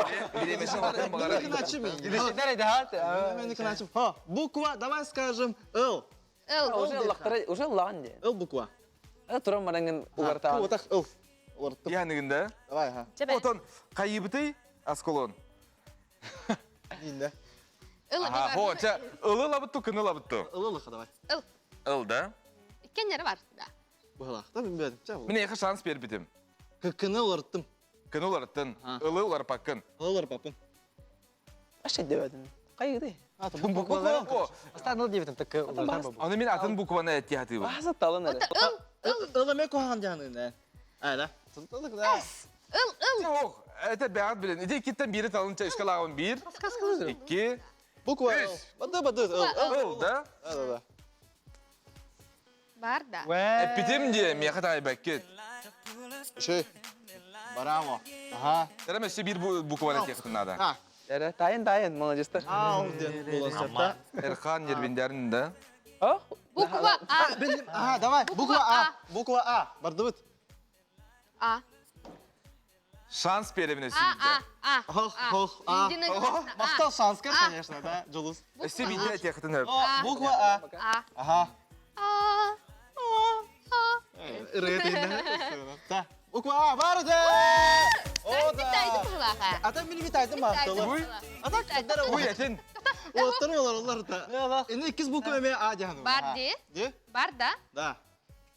Биремешин атын баҕара. Ведущийдер эдэ Мен начим. Ха, буква, давай скажем Л. Л. Уже лақтара, уже лаған де. Л буква. Ата туран барангын улартаан. Вот так Л. Уларттым. Яныгында. Давай, ага. Отон кайыбыты асколон. Инде. Ыл. Ага, хо, чэ, ылы лабытту, кыны лабытту. Л лыха давай. Ыл. Ыл, да? Иккеннері бар. Да. Быһалаах. Да билбедим. Чэ бу. Мин эйиэхэ шанс биэрбитим. Кыккыны уларттым. Кыны уларыттын, ылы уларпаккын. Л уларпаппын. Аша дебедим. Кайгыды. Буквалары. Астан ыл диэбитим так улардан бу. Аны мин атын букваны эттиһатыыбын. Баһаса талын эрэ. Ыл. Ыл ыл эме куһаҕан дьаһаныын ээ. да. Да. Ыл. Ыл. Ох, это бэҕэт билин. Ити иккиттэн биири талын чэ ышкалааҕын биир, икки, Буква Л. Бады бады Л. Л. ыл, да? Да да да. Бар да. Эппитим диэ, миэхэ таайбаккыт. Шей. Барамо. Ага. Эрэ өссө биир букваны этиэххитин наада. А. Эрэ, тайын тайын, молодецтар. Ау диэн буолан сөп Эрхан Нервиндерин да. Ох. Буква А. Билим. Ага, давай. Буква А. Буква А. Бардыбыт. А. Шанс биэрэбин өссө А. биирдэ. А. А. Хох, хох, А. Единогласно. А. Махтал шанскар, конечно, да, Жулус. Өссө биирдэ этиэххитин сөп. О, буква А. А. Ага. А. А. Да. Буква А, барды! О, да. Тайды быһылааха. Ата мин витайды мақталы. Уй. Ата каддар Уй, этин. Оттар олар олар да. Эни иккис буква эме А дияну. Бар ди. Ди? Бар да. Да.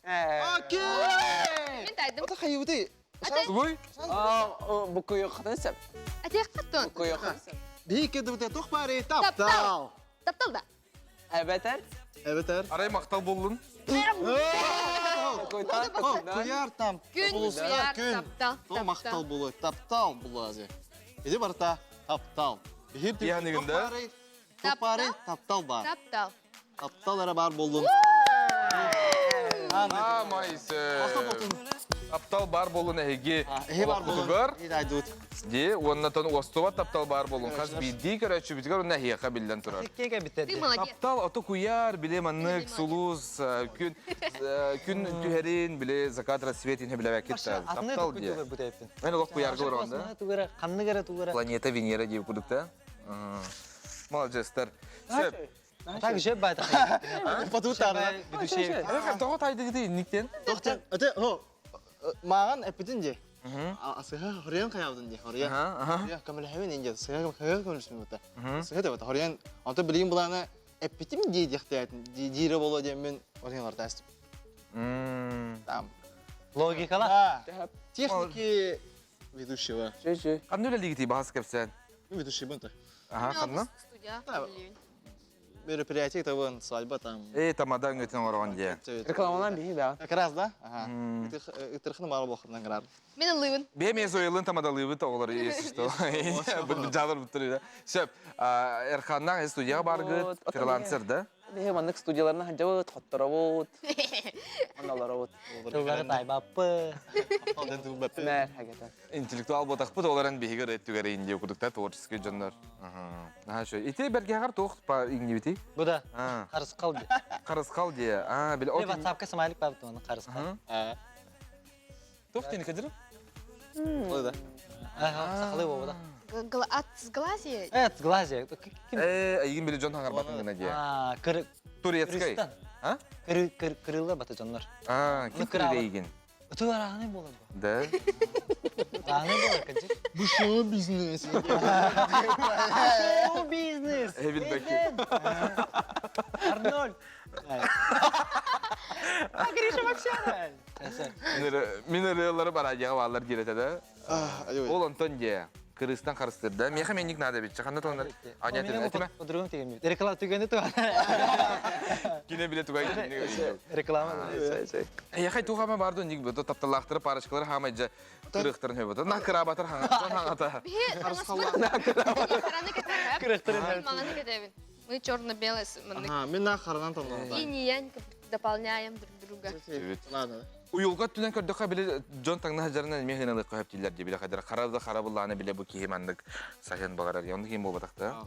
Э. Окей! Мен тайдым. Ата хайыбыты. Уй. А, буква yok хатын сеп. Атех қаттон. Буква yok хатын сеп. Бейке дыбыты тоқ бары Таптал. таптал. Таптал да. Эбетер. Эбетер. Арай мактал боллун. Куяр там. Күн, куяр, Күн. таптал, То мақтал болу. Таптал булази. Иди барта. Таптал. Бихир Яныгында. Тоқ бары таптал бар. Таптал. Таптал ара бар болдун. А, майсы. Таптал бар болун эһиги. Эхи бар болун. Олохпутугар. И дайдут. Ди, оннатон уостуба таптал бар болун. Хас биирдии көрөөчү битигэр онна эһиэхэ биллэн турар. Кеге Ты биттерди. молодец. Таптал ото куяр, биле маннык, сулус, күн, күн түһэрин, биле закат рассвет инhe билебэккит. Атыны Таптал дии. бу тайптын. Мен олох куярга барганда. Тугара, ханны тугара. Планета Венера диye кудукта. Молодецтер. Сөп. Так же байта. Батутар. Ведущий. Эрхан, тоҕо тайдыгыты инниктен? Доктор, это хо маған эпитин де. Асыга хорьян каябдын де, хорьян. Аха, аха. Көмөлһөбүн инде, сыга хыга көмөлсүн бута. Сыга деп хорьян, анта билигин буланы эпитим ди дияхтаятын, дире боло деп мен хорьян тастым. Там. Логикала. Техники ведущего. Шү шү. Ханны үлэлигити баһас кэпсээн? Ведущий бунта. Аха, ханна? Студия. Да. Мероприятие того свадьба там. Э, тамада өтін орған де. Рекламалан бии да. Как раз, да? Ага. Итырхны мары болхырдан карар. Мен ылыбын. Бе мен сойлын тамадалыыбыт оҕолор если что. Жалыр буттур. Сөп, Эрханнах студияға баргыт, Вот, фрилансер, да? Биһи маннык студияларына сылдьабыт, хотторобут, онно олоробут. Тыллары тайбаппы. Мэр хагата. Интеллектуал ботахпыт олорон биһиги ырыттүгэр инди кудукта творческий дьоннор. Наһаа үчүгэй. Ити бэргэһэҕэр туох иҥнибитий? Бу да харысхал ди. Харысхал дии. Аа, били Мен WhatsApp-ка смайлик бабыт оны харысхал. Туох диэн кадыр? Ой да. Сахалыы буолбута. От сглазия? Сглазия. Э, эйигин били дьон хаҥарбатын гына дии. Аа, кыр Турецкай. А? Кыры кырылла бата дьоннор. Аа, ким кырыга эйигин? Ытыы арааны буолар бу. Да. Арааны буолар кырдьык. Бу шоу-бизнес. Шоу-бизнес. Эбил бэки. Арнольд. А, Гриша вообще Мин ырыалары барадьяга баалар диирэтэ да. Ол онтон дие. Кырыыстан харыстырда. Миэхэ менник надо бит. Ханна тоннар. Аня этиме. Подругум тигем. Реклама түгені туга. Кине биле тугай Реклама. Яхай тугама барды ник бу тапталаахтары парочкалар хамайжа кырыктарын хөбөтө. На кырабатар хаңата. Хараны кетебин. Маңаны кетебин. Мы черно-белое. Ага, мен на харанан тамнан. И не я дополняем друг друга. Ладно. Уйулга түнен көрдөхө биле дьон таҥна сылдьарынан эмиэ хыналык көһөптүүллэр дии биле хадара хара да хара буллааны биле бу киһи маннык саһыан баҕарар оннук киһи буолбатахта.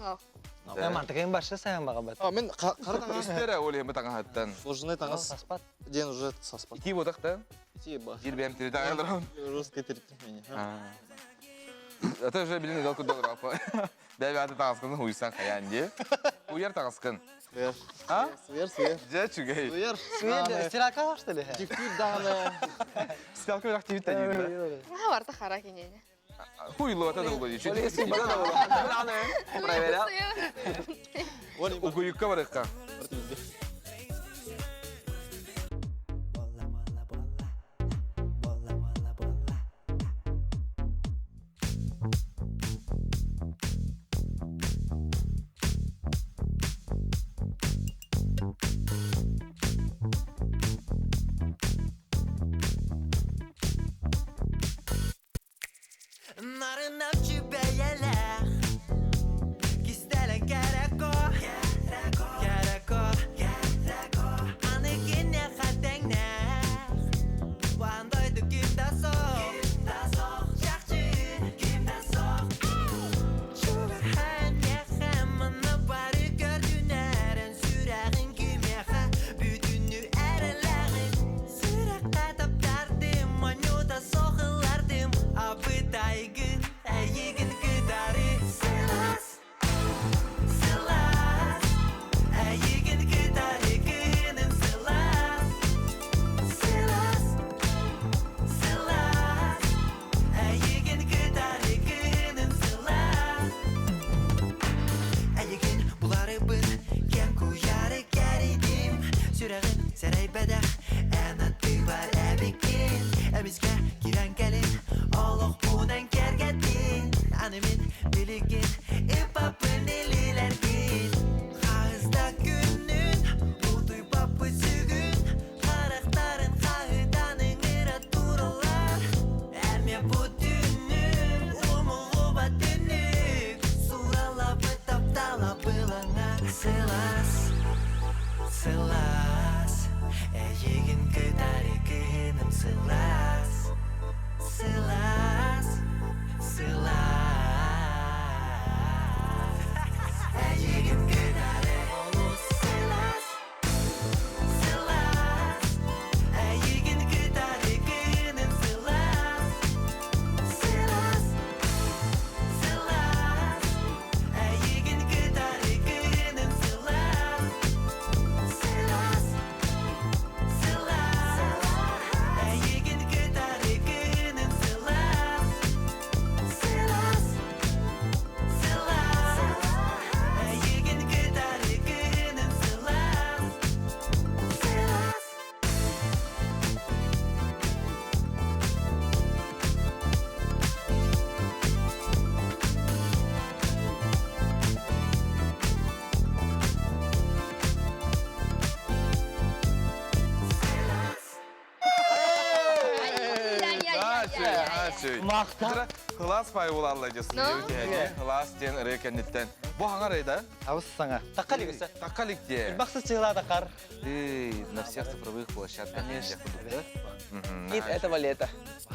Мантыкайын баршы саһыан баҕарбат. А мен хара таҥас. Үстэрэ ол иһин таҥаһыттан. Сложный таҥас. Саспат. Ден уже саспат. Итии буотахта. Итии ба. Жир бэм тири таҥаларым. Русский терпение. Это уже билин ыдал курдук ырапа. Бэбэ аты таҥаскын хуйсан хаян дии. Уйар таҥаскын. Свер. А? Свер, свер. Дьэ үчүгэй. Свер. Свер, стиралка что ли? Дифтир даҕаны. Стиралка үрэх тибит тәдиир. А, барта хара кинене. Хуйлуата да буолуо Проверял. Угуйукка барыкка. Нарынап бәяләх Кистәлән кәрәко Кәрәко Аны кине хәтәңнәх Вандойду кимдә соқ Жакчы кимдә соқ Чугахан яхам Мына бары көрдүнәрен Сүрәгин кимяха Бүтүнү әреләгин Сүрәккә таптардым Манюта соғылардым Абытайгын Әйегін кыдары Сылас Сылас Әйегін кыдары кыным Сылас Сылас Сылас Әйегін кыдары кыным Сылас Әйегін булары бын Кем куяры кәридим Сүрәгін сәрәй бәдәх Ән аты бар әбекин Әмискә кирән кәлин Олох бунан кәргәтин Аны мин билигин Ипапын илиләргин Хағызда күнін Утуй папы сүгін Харақтарын қағыданың ыра туралар Әме бу түнүк Умулуба түнүк Суралабы тапталабы лаңар Сылас Сылас Әйегін кытары кыным сылас Сылас Сылас. Наһаа Махта. Кылаас пай булалла же студия Кылаас диэн ырыа кэнниттэн. Бу хаҥар да? Абыс саҥа. Таккалик өсө. Таккалик диэ. Бахсы чыгыла такар. Ты на всех цифровых площадках. Конечно. Хит этого лета.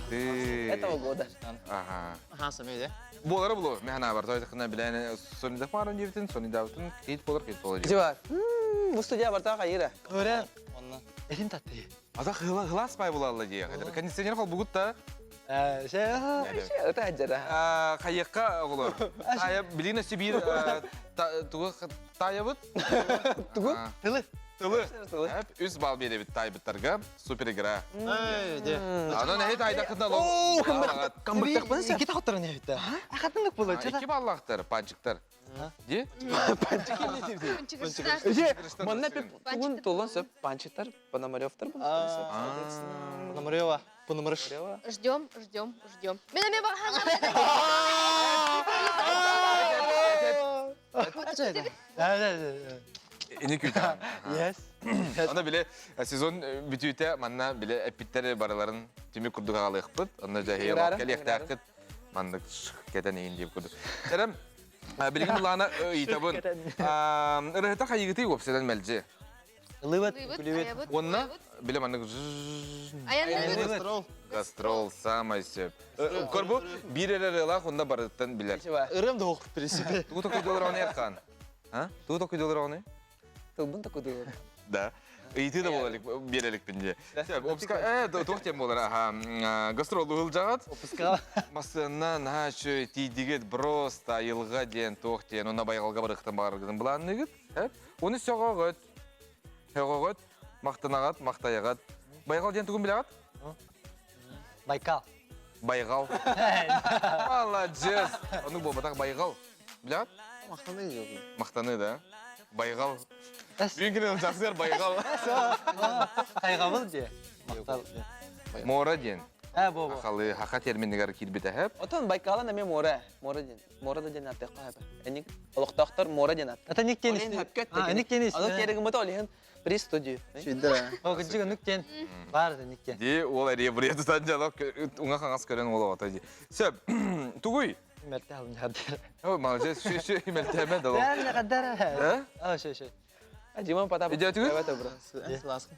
Ты. Этого года. Ага. Аха, сэмэй, да? Буолара булу. Мен хана бар. Той тахына билэн Сони Дахмарон диэбитин, Сони Давытын хит болар, хит болар. Типа, бу студия барта хайыра. Көрен. Онна. Этин татты. Ата хылас пай булалла дии. Кондиционер хол бугут та. Это аджара. Хайыкка оҕолор. Тая билин Сибир тугу таябыт? Тугу? Тылы. Тылы. Үс балл беребит тайбыттарга. Супер игра. Анан эһит айдакында Оо, камбыктак Ики тахтар не битте. Ахатынлык боло. Ики баллахтар, панчиктар. Ди? Же, манна пип тугун толон сөп панчиктар, Пономаревтар соответственно. Пономарева. Пономарыш. Ждем, ждем, ждем. Мен мен Ини күтә. Yes. Аны биле сезон бүтүтэ манна биле эпиттер бараларын түмү курдук агалыхпыт. Онно жахия Играра, келехтаакыт мандык кетен иин дип курдук. Терем билигин булана ыйтабын. Ырыта хайыгыты вопседен мелже. Лыбыт, күлүбүт. Онна биле мандык Аянныбыт. гастрол самай сөп. Корбу бир эле онда барыттан билер. Типа, Ырым да оқып принципе. Тугу токуй доллар оны яркан. А? Тугу токуй доллар оны? тылбын такой доллар. Да. Ыйты да болалык берелик бинде. Опска, туох тем болар, аха. Гастрол ылжагат. Опускала. Масына нашы тидигет просто айылға ден туох тен, онна байгалга барыктан баргын буланныгыт. Оны сөгөгөт. Сөгөгөт, мактанагат, мактаягат. Байгал ден тугун билагат? Байкал. Байгал. Молодец. Оны болбатак байгал. Билагат? Мақтаны жоқ. Мактаны да. Байгал. Бүгүнкүнүн жаксылар байгал. Кайгабыл же. Мактал. Мора ден. Ә, бо бо. Ахалы хака терминигар кирбите хеп. Отон Байкала наме мора. Мора ден. Мора да ден атты кайба. Эник олохтоохтор мора ден атты. Ата ник тен Олен хөпкөт. А, ник тен Аны керегин бут олен при студию. Шүйді. О, кыжыгы ник тен. Бар да ник тен. Ди ол әре бір тутан жалап уңа қаңас көрен ол ата ди. Сөп, тугуй. Мәртә алым хаддар. О, молодец, шү шү мәртәмә дал. Да, хаддар. Ә? А, шө шө. Димон Потапов. Идет түгел? Давай добро. Ласкын.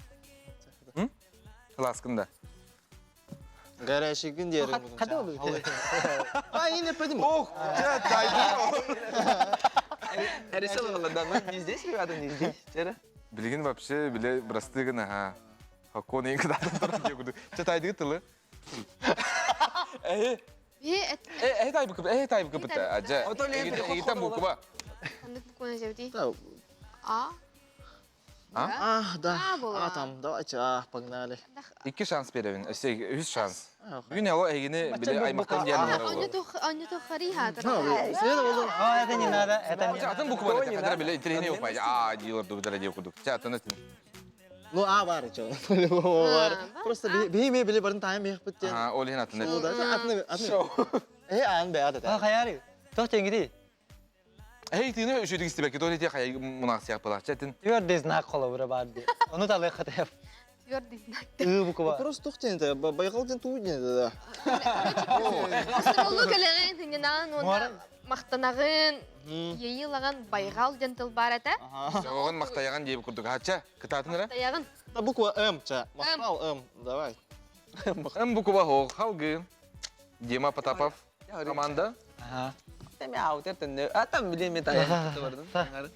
Ласкында. Гарашигин дерим. Када oldu? А, не пойдем. Ох, жа тайды. Решил да, ну не здесь, ребята, не здесь. Вчера. Билген вообще биле брасты гына ха. Хакон ең кадан туран дип куды. Жа тайды тылы. Э, Э, э, тайбы кып, э, тайбы кып. Ажа. Ото ле переход Егитен бу куба. Ханнык букваны зәүди. Да. А. А? А, да. А, была. А, там, давайте, а, погнали. Икки шанс беребин. Өсө үч шанс. А, Бүгүн ало эгини биле аймактан диярын. Анны тох, анны тох хариха. А, это не надо, это не Атын надо. буква не надо, биле интернет упай. А, дилер дугдара дип кудук. Жа атын атын. Ну, а бар еще. По-любому бар. Просто бейме биле барын тайм бейх бит. А, ол хин атын. Ну да, атын атын. Э, ан бе аты. А, хаяри. Тох тенгиди. Эй, тыны үшөдүк истебек, то лете хай мунак сияк была. Чатын. Твердый знак кола бура бар ди. Оны талай хатап. Твердый знак. Ы буква. Просто тухтен это, Байкал ден тууден это, да. Гастролу кэлэҕин тиннэнэҕин Муара. уонна махтанаҕын иэйиилаҕын байҕал диэн тыл баар этэ. Оғын мақтаяған деп курдук. Хача, кытатын ра? Тайаҕын. Да буква М, ча. Махтал М, давай. М буква хо, халгы. Дима Потапов. Команда. Ага. Там я аутер тенне. А там блин металл.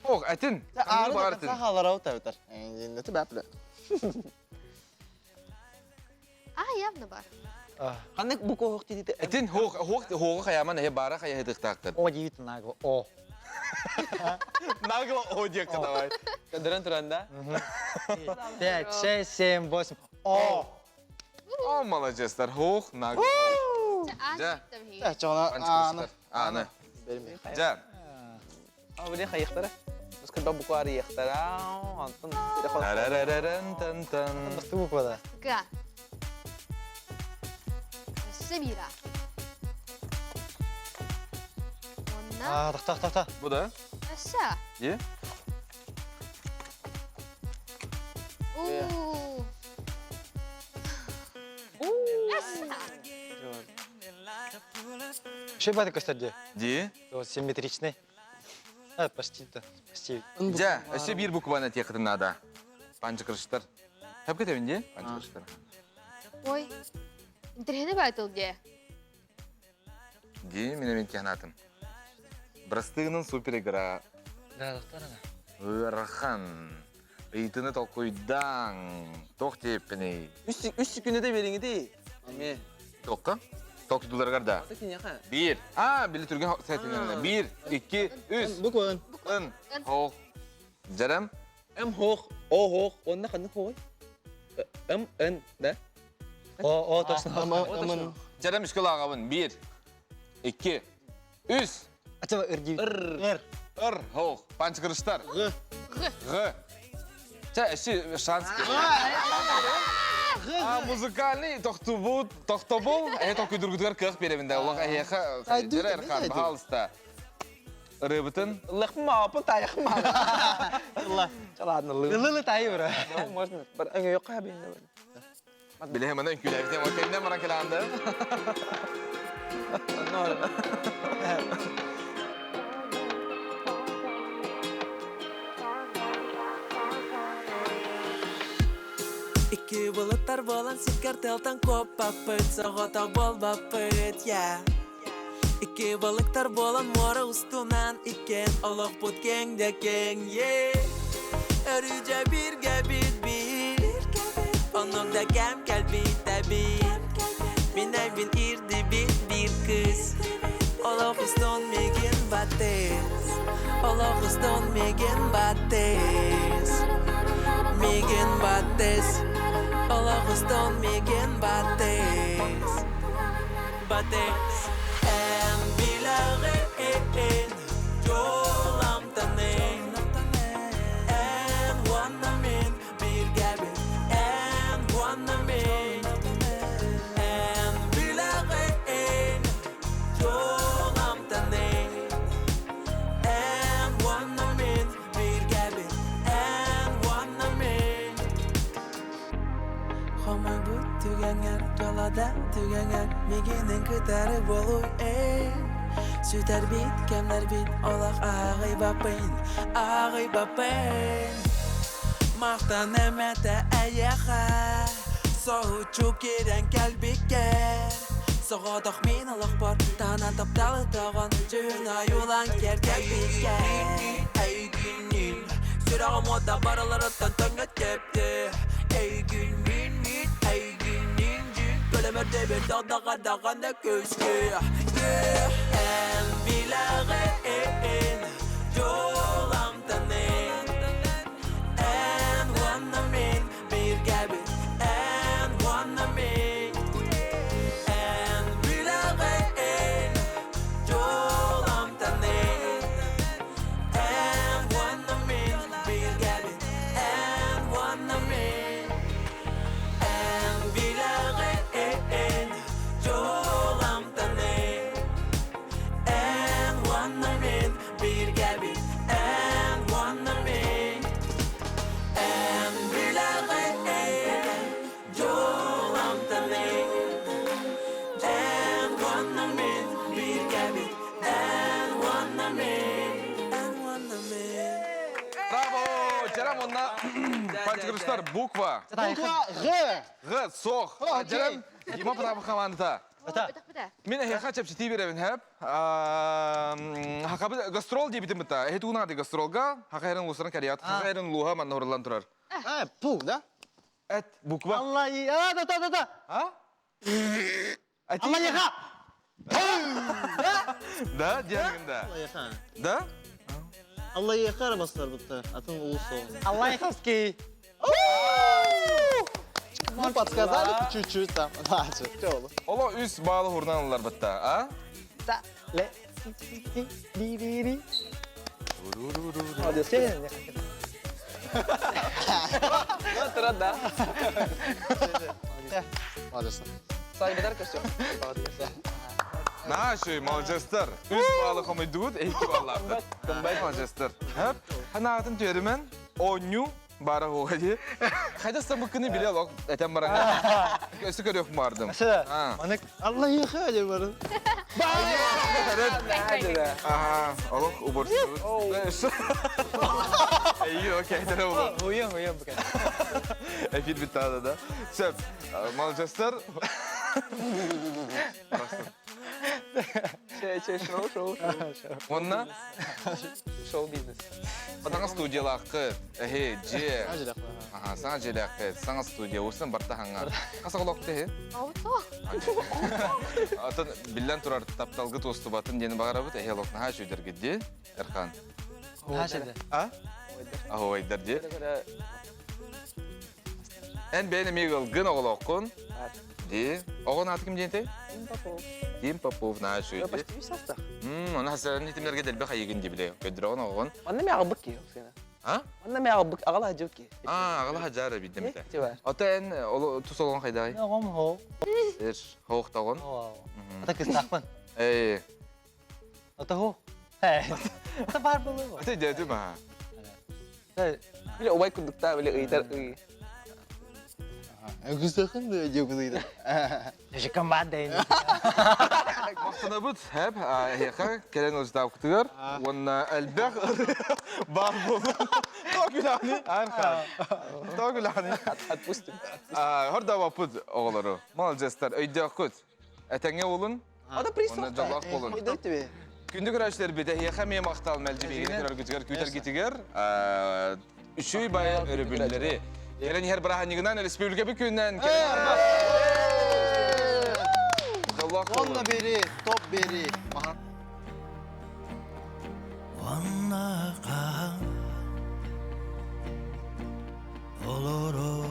Ох, атын. Ары Бар да атын. сахалар аута өтер. Енді бәпле. А, явно бар. Ханнык буква хох тидите. Атын хох, хох, хох хаяман э бара хая хыдыктактыр. О дейт нагло. О. Нагло о дек давай. Кадыран туранда. 5, 6, 7, 8. О. О, молодецтар. Хох, нагло. А, Да. Э, чона, аны. Аны. Берме. Жа. А, блин, хайыхтара. Бус кырба буква арыйыхтара. Антон. Тарарараран-тан-тан. Басты буква да. Га. Сабира. Онна. А, тах тах тах тах. Бу да? Аса. Е? У. Аса. Үчүгэй бааты көстөр дии. Дии. Симметричный. А, почти-то. Почти. Дьэ, өссө биир букваны этиэххитин наада. Панчыкырыштар. Хөпкө этэбин дии? Панчыкырыштар. Ой, интэриэһинэй баай тыл дии. Дии, мин эмин тиһанаатым. Бырастыгынан супер игра. Да, доктор ана. Ыарахан. Ыйытыны толкуйдаан. Туох диэппиний? Үс секүндэ бериңити. Эме. Тоққа? Толкуйдуларыгар да. Ата киниэхэ. Биир. А, били түргэн сэтиннэринэ. Биир, икки, үс. Буква Н. Н. Хоох. Дьэрем. М хоох, О хоох, онно ханнык хоой? М, Н, да? О, о, точно. М, М, Дьэрем үскэ лааҕабын. Биир, икки, үс. Ачаба ыр Ыр. Ыр. Ыр, хоох. Панчыкырыштар. Г. Г. Чэ, өссө шанс. А, музыкальный тохтобул, тохтобул, эһэ толкуйдургутугар кыах биэрэбин да, улах эһиэхэ дьэрэ эрхан, пожалуйста. Ырыабытын Лыхма, тайхма. Ладно, лы. Лылы тайы бра. Можно. Бір өңө yok abi. Биле мана үҥкүүлээбитим, ол кэннэ баран кэлээнде. Икки былыттар буолан сиккэр тыалтан куоппаппыт, соҕотох буолбаппыт, yeah. Икки балыктар буолан муора устунан иккиэн олохпут киэҥ да киэҥ, yeah. Өрүдьэ бииргэ бит-биир, оннук да кэм кэлбит эбит. Мин өйбүн ирдибит биир кыыс, олох устун миигин баттыс, олох устун миигин баттыс. Миигин баттыс, олох устун миигин баттыс. Баттыс. Эн билэҕин, дьол амтанын. Эн уонна мин бииргэбит, эн уонна мин. Эн билэҕин, дьол амтанын. Эн уонна мин бииргэбит, эн уонна мин. Хомойбут түгэҥэр, дьолода түгэҥэр миигинин кытары буолуй эй. Сүтэрбит кэмнэрбит олох ааҕыйбаппын, ааҕыйбаппын. Махтаным этэ эйиэхэ, соһуччу киирэн кэлбиккэр. Соҕотох мин олохпор таһынан тапталы тоҕон, дьүһүн ойуулаан киэркэйбиккэр. Эйигинниин сүрэҕим уота барыларыттан тэҥҥэ тэптэ. Эйигин мин мин эйигинниин дьиҥ көлөмөрдөбүт даҕа даҕаны күүскэ. Эн билэҕин дьол амтанын. Эн уонна мин бииргэбит. Эн уонна мин. Эн билэҕин дьол амтанын. Эн уонна мин бииргэбит. Эн уонна мин. Эн билэҕин дьол амтанын. Эн уонна мин бииргэбит. Эн уонна мин. Эн билэҕин дьол амтанын. Эн уонна мин бииргэбит. Эн уонна мин. Эн уонна мин. Браво! Дьэрем онна панчыкырыштар буква. Буква Г. Г, сох. Окей. Дьэрем, Дима Потапов командата. Ата. Мин эһиэхэ чэпчэтии биэрэбин хэп. Хакабы гастрол диэбитим быта. Эһи тугунаады гастролга, хакайрын улуустарын кэрият, хакайрын луха манна уруллан турар. А, пу, да? Эт, буква. Алла, а, да, да, да, да. А? Алла яха. Да, диагында. Алла яха. Да? Алла яха бастар бытта. Атын улус ол. Алла яховский. Ну, подсказали чуть-чуть там. Да, чё oldu? Оло үс баалы хурнан ылар бытта, а? Та, ле, си, си, си, ди, ди, ди. Тұра да. Молодец. Сайбыдар көстө. Наши молодецтер. Үс баалы хомойдугут, эки баалаахтар. Молодецтер. Хөп. Ханаатын түөрүмэн, онню. Бара хуга ди. Хайда самыкыны биле лок этен баран. Өсү көрөх бардым. Манык Алла йыха деп барын. Ага, олох убурсу. Эйи, окей, дere olur. Уйан, уйан букай. Эфир битті да. Сөп, молодежтар. Че, че, шоу, шоу, шоу. Онна? Шоу-бизнес. Саҥа студиялааххы, эһи, дьиэ. Аха, саҥа дьиэлээххит, саҥа студия, усын барта хаҥа. Хас оҕолоохту эһи? Ауто. Атын биллэн турар тапталгы туостубатын диэн баҕарабыт, эһи олох наһаа үчүгдэргит дии, Эрхан. Наһаа үчүгэй. А? Аһуойдар дии. Эн бэйэн эмиэ ыалгын оҕолооххун. Дии. Оҕон ааты ким диэн этэй? Тим Попов. Тим Попов наһаа үчүгэй. Почти үс састах. Оны хасаран итимнерге дэлбэ хайыгын дии биле. Көдүрөҕүн оҕоҕун. Манна мэ аҕалбыт киһи сына. А? Манна мэ аҕалбыт аҕала хадьыбыт киһи. А, аҕала хадьаар эбит дэмитэ. Ото эн ол тус олоҕун хайдагай? Оҕом хоо. Эр хоохтоҕун. Ата кыстаахпын. Эй. Ата хоо. Ата баар буолуо. Ата дьэти маха. Бile убай курдуктаа бile ыйтар ый. Өгүсөхүн да дьөгүнүйдэ. Жекам баар дейин. Махтанабыт хэп эһиэхэ кэлэн ылждаабытыгар уонна элбэх баар буолу. Тоҕо күлэҕиний? Арха. Тоҕо күлэҕиний? Отпустим. Хордаабаппыт оҕолору. Маладьыастар, өйдөөххүт. Этэҥҥэ буолун. Ада приз Уонна дьоллоох буолун. Күндү көрөөччүлэрбит, эһиэхэ эмиэ махтал мэлдьи биһигини көрөргүтүгэр, күүтэргитигэр үчүгэй баайы өрөбүллэри кэлэн иһэр бырааһынньыгынан республикабыт күнүнэн дьоллоох буолун. Онно бери, топ бери. Уонна хаһан олорор.